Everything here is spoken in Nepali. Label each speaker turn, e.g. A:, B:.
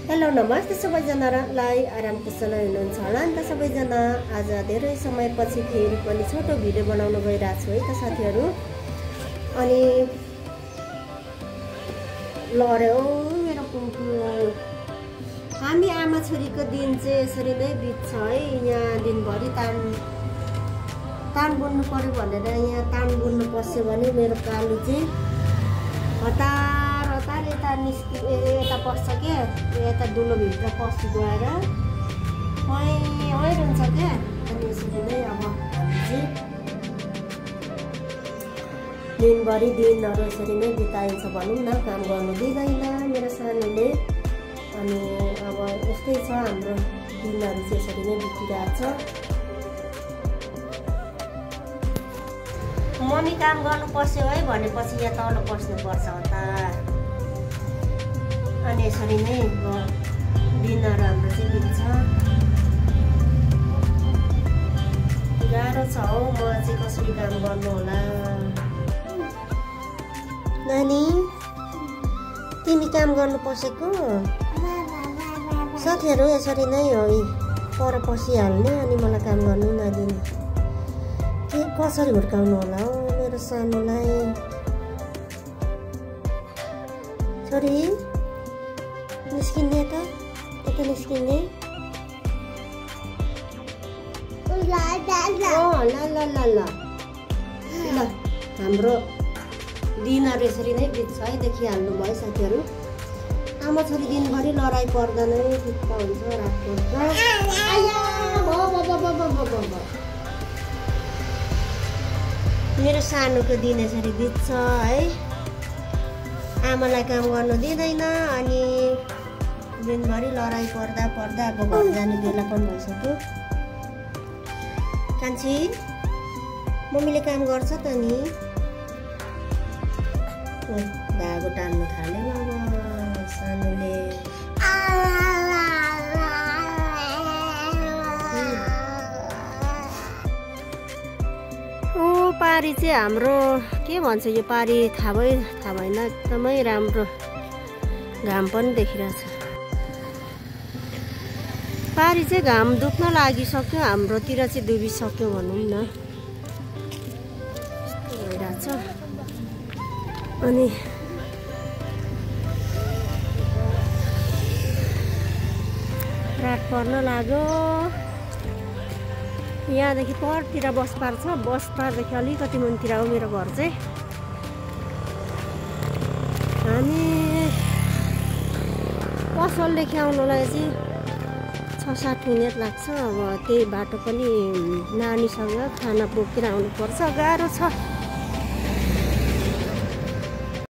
A: हेलो नमस्ते सबैजनालाई आराम कुशल हुनुहुन्छ होला नि त सबैजना। आज धेरै समयपछि फेरि पनि छोटो भिडियो बनाउन गइरहेको छु है त साथीहरू। अनि लड्यो मेरो कुकुर। हामी आमा छोरीको दिन चाहिँ यसरी नै बित्छ है। यहाँ दिनभरि तान बुन्नु पर्यो भनेर यहाँ तान बुन्नु पस्यो भने मेरो कालु चाहिँ हतार यता यता पस्छ क्या, यता दुलोभित्र पस्छु गएर हुन्छ क्या। अनि यसरी नै अब हामी चाहिँ दिनभरि दिनहरू यसरी नै बिताइन्छ भनौँ न। काम गर्नु दिँदैन मेरो सानोले। अनि अब यस्तै छ हाम्रो दिनहरू चाहिँ यसरी नै बितिरहेको छ। मम्मी काम गर्नु पस्यो है भनेपछि यहाँ तल पस्नुपर्छ हतार। अनि यसरी नै दिनहरू हाम्रो चाहिँ बित्छ। गाह्रो छ हौ, म चाहिँ कसरी काम गर्नु होला। नानी तिमी काम गर्नु पसेको? साथीहरू यसरी नै हो, पर पसिहाल्ने अनि मलाई काम गर्नु नदिने। के कसरी हुर्काउनु होला हौ मेरो सानोलाई। छोरी निस्किने त यता निस्किने। ल हाम्रो दिनहरू यसरी नै बित्छ है, देखिहाल्नु भयो साथीहरू। आमा छोरी दिनभरि लडाइँ पर्दा नै चित्त हुन्छ, रात पर्छ। मेरो सानोको दिन यसरी बित्छ है। आमालाई काम गर्नु दिँदैन अनि दिनभरि लडाइँ पर्दा अब घर जाने बेला पनि भइसक्यो। कान्छी मम्मीले काम गर्छ त नि। धागो टाल्नु थाल्यो अब सानोले। पारी चाहिँ हाम्रो के भन्छ यो पारी थाहा भएन। एकदमै राम्रो घाम पनि देखिरहेछ। पारी चाहिँ घाम दुख्न लागिसक्यो, हाम्रोतिर चाहिँ डुबिसक्यो भनौँ न। भइरहेछ अनि रात पर्न लाग्यो। यहाँदेखि परतिर बस पार्छ, बस पारदेखि अलिकति मुनितिर हो मेरो घर चाहिँ। हामी पसलदेखि आउनुलाई चाहिँ 6-7 मिनट लाग्छ। अब त्यही बाटो पनि नानीसँग खाना बोकेर आउनुपर्छ, गाह्रो छ।